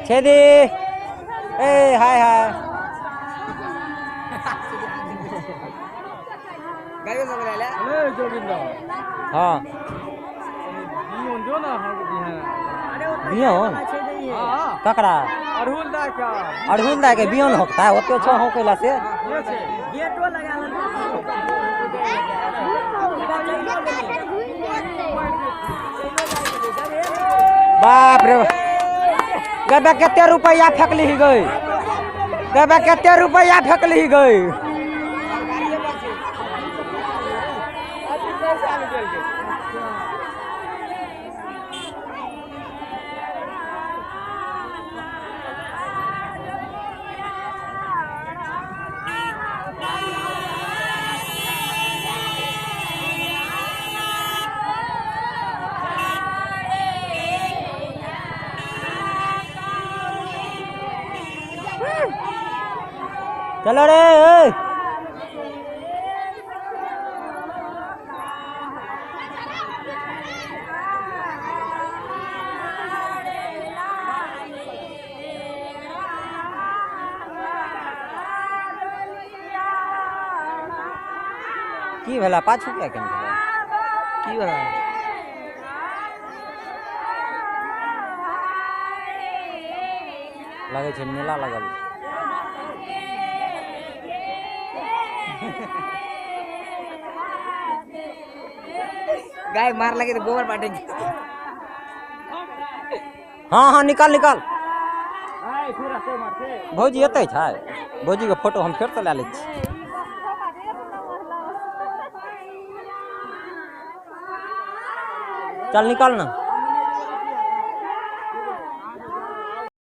छेदी ए हाय हाय हाँ बियन ककरा अड़हुल दा के बियन होता है ओते छो हो कैला से बाप रे गबे कते रुपया फेंकली गई गबे कते रुपया फेंकली गई। चलो रे की भेला पाछू क्या केने भेला की भेला लगै छै मेला लगल। गाय मार लगे तो गोबर बांटेंगे। हाँ हाँ निकाल निकाल भौजी एतै छै भौजी के फोटो हम फेर से लए लै छी। चल निकाल ना।